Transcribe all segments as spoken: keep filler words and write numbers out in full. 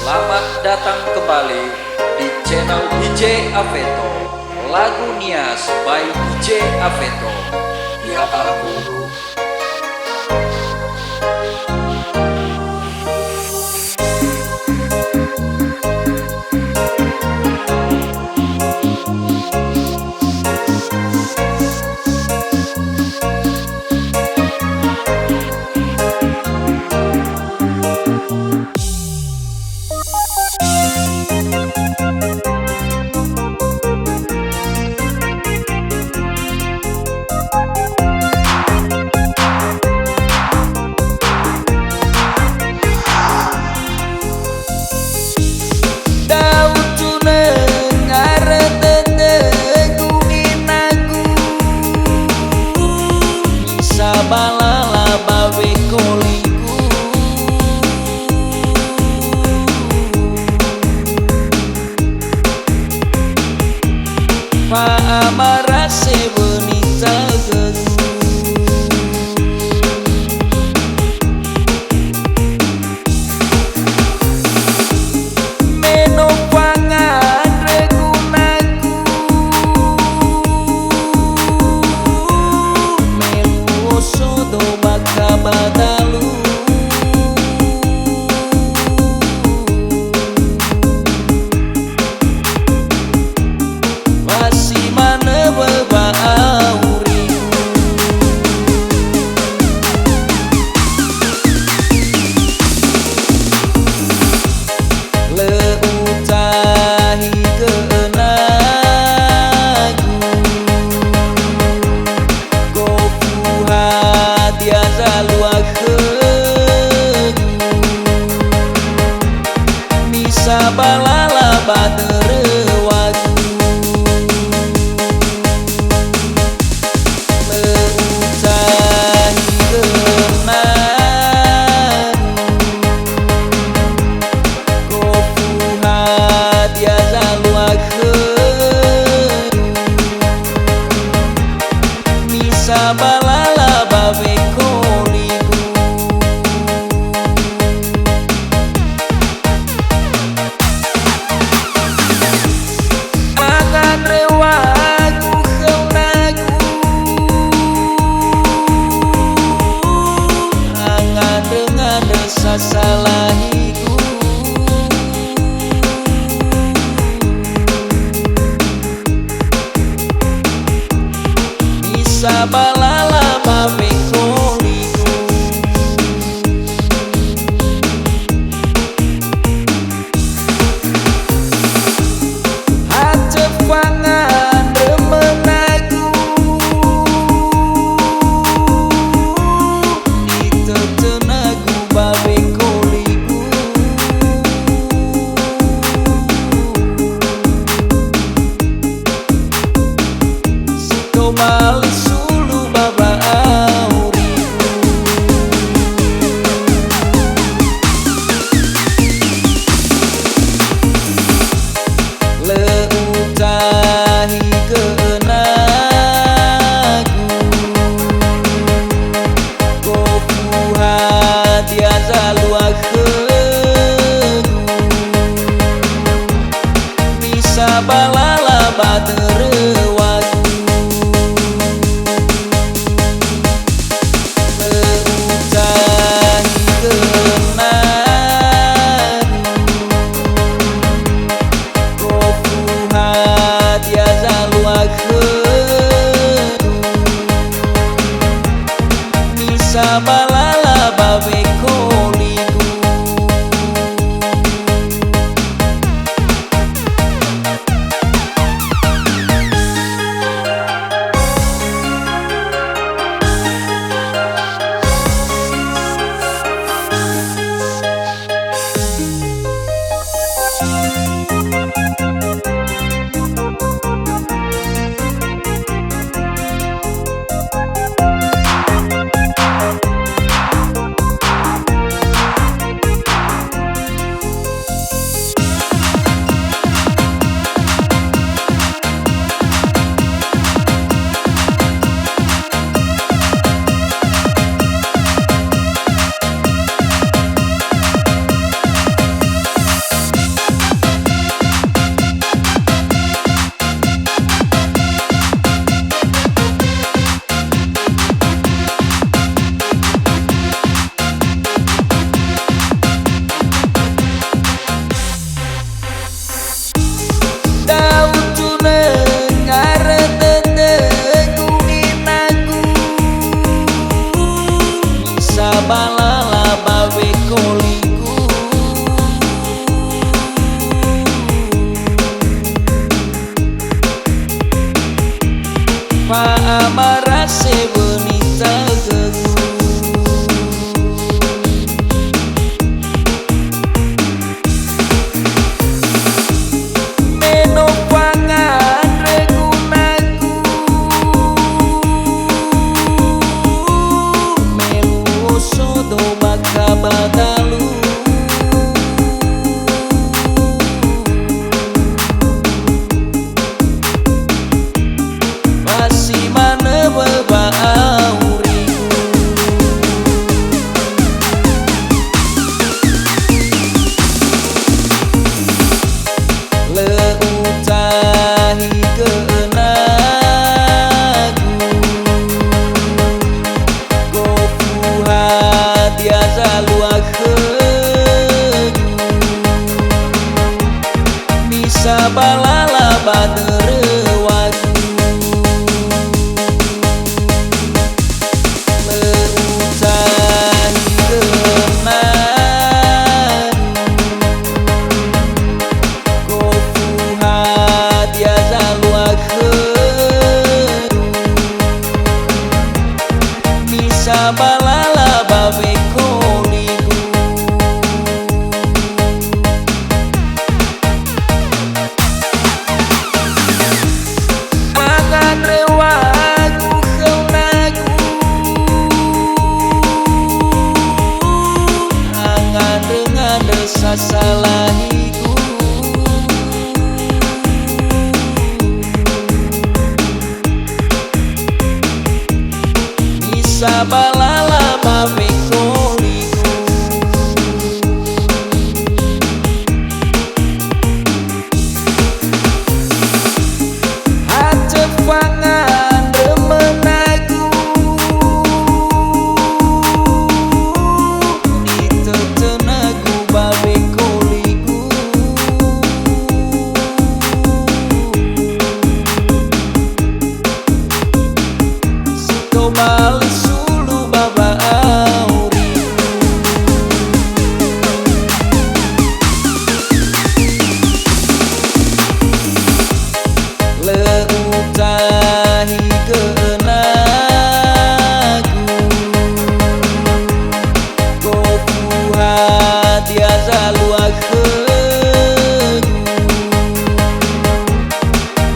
Selamat datang kembali di channel D J Aveto. Lagu Nias by D J Aveto. Ya ampun. Da'u tunö ngarö dödögu inagu, sabalala ba wekoligu. Fa'amara sewö nitagögu. Me no fangandrö gunagu, me luo sodo bakha ba dalu. Wa si manö wö wa'aurigu. Lö utahigö önagu. Gofu hadia zalua khögu, misabalala ba döröwagu. Lö utahigö önagu. Gofu hadia zalua khögu, misabalala ba wekoligu. Angandröwagu khöu nagu, angandrö-ngandrö sasalahigu. Misabalala ba wekoligu. Hatö fangandrö mönagu, itötönagu ba wekoligu. salahigu. Misa balala ba wekoligu. Hatö fangandrö mönagu, itötönagu ba wekoligu. Si tobali sulu ba wa'auri. Lö utahi gö'önagu, gofu hadia zalua khögu,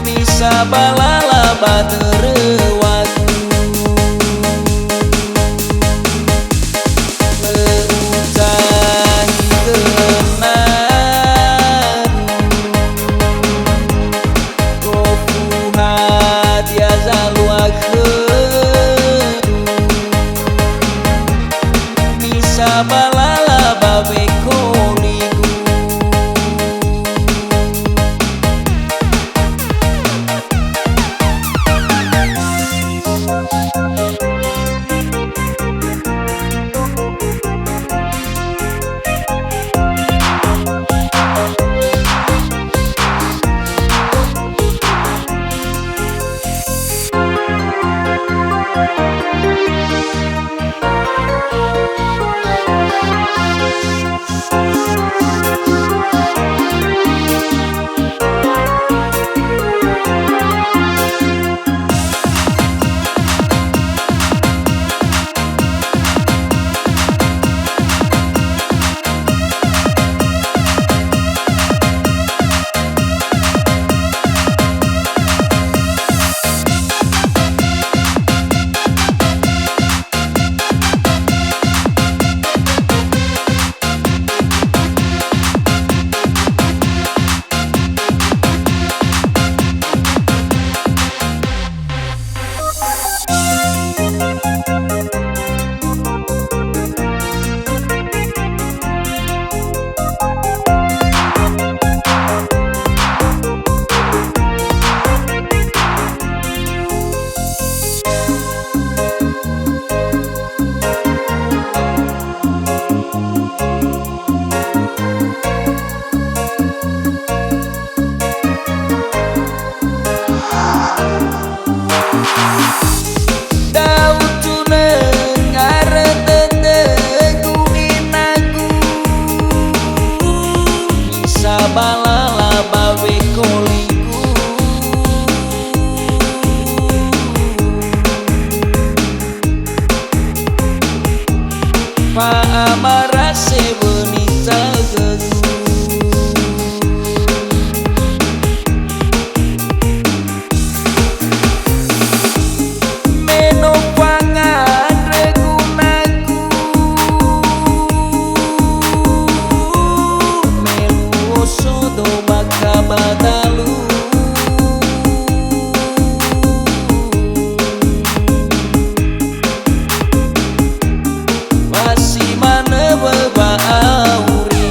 misa balala ba döröwagu. Lö utahi gö'önagu, gofu hadia zalua khögu, misa balala ba wekoligu. Da'utunö ngarö dödögu inagu, misa balala ba wekoligu. Fa'amara sewö nitagögu. Me no fangandrö gunagu, me luo sodo bakha ba dalu. Ba si manö wö wa'auri.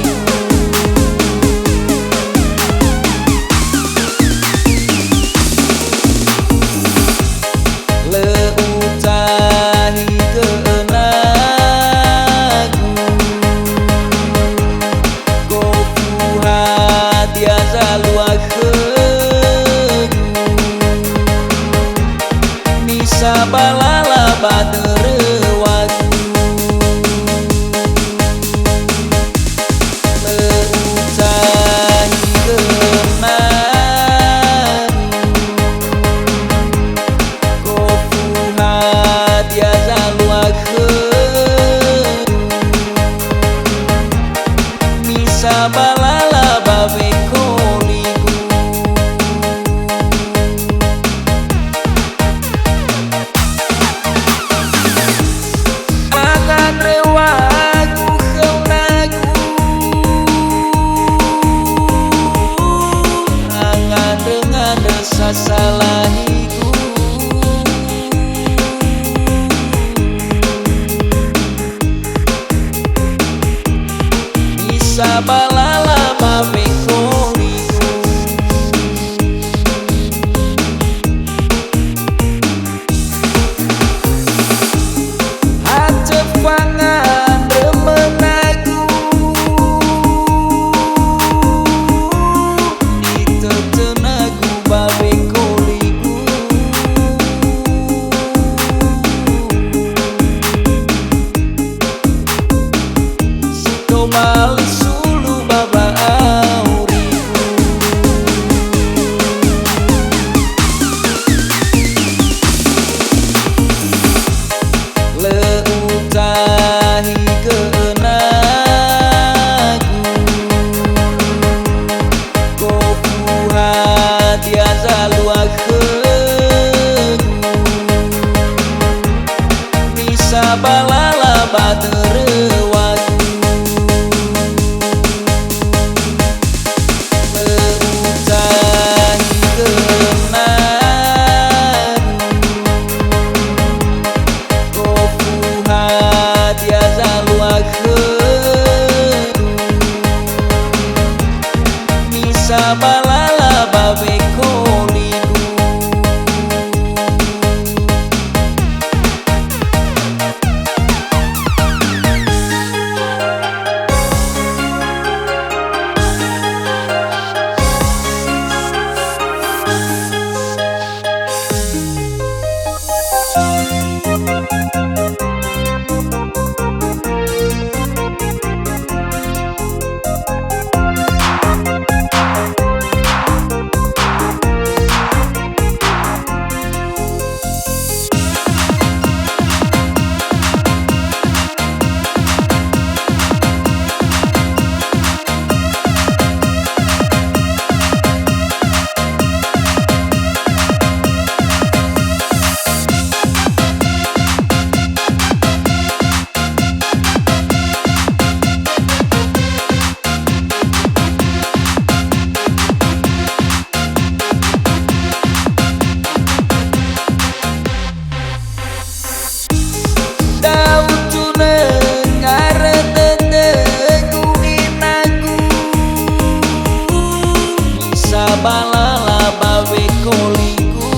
Lö utahi gö'önagu, gofu hadia zalua khögu, misa balala ba döröwagu. Lö utahi gö'önagu, gofu hadia zalua khögu, misa balala ba wekoligu. Angandröwagu khöu nagu, Sabalala ba wekoligu. Hatö fangandrö mönagu, itötönagu ba wekoligu. Si tobali sulu ba wa'aurigu. Lö utahi gö'önagu. Gofu hadia zalua khögu, misabalala ba döröwagu. Lö utahi gö'önagu. Gofu hadia zalua khögu, misabalala ba wekoligu. Da'u tunö ngarö dödögu inagu, sabalala ba wekoligu.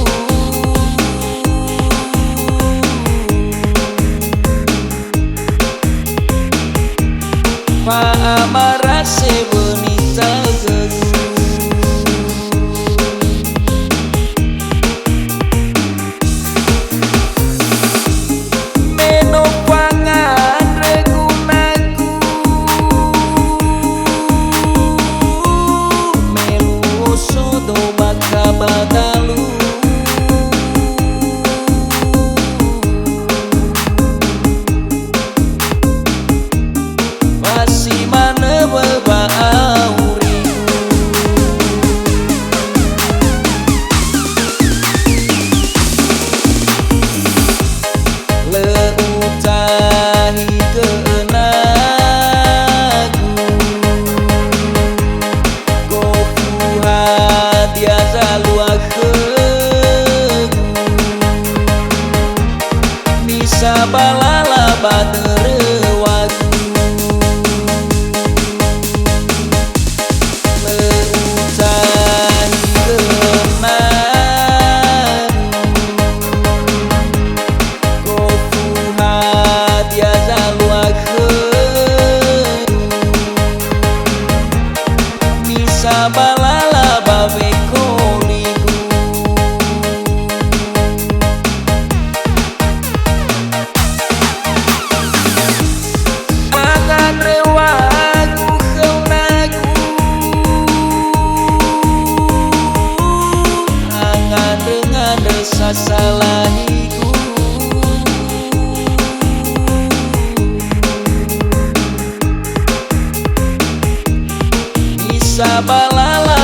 Fa'amara sewö nitaögögu. Me no fangandrö gunagu, me luo sodo bakha ba dalu. Ba si manö wö wa'aurigu. Lö utahi gö'önagu. Gofu hadia zalua khögu, misabalala ba döröwagu. Lö utahi gö'önagu. Gofu hadia zalua khögu, misabalala ba wekoligu. Angandrö wagu khöu nagu, angandrö-ngandrö sasalahigu. Misabalala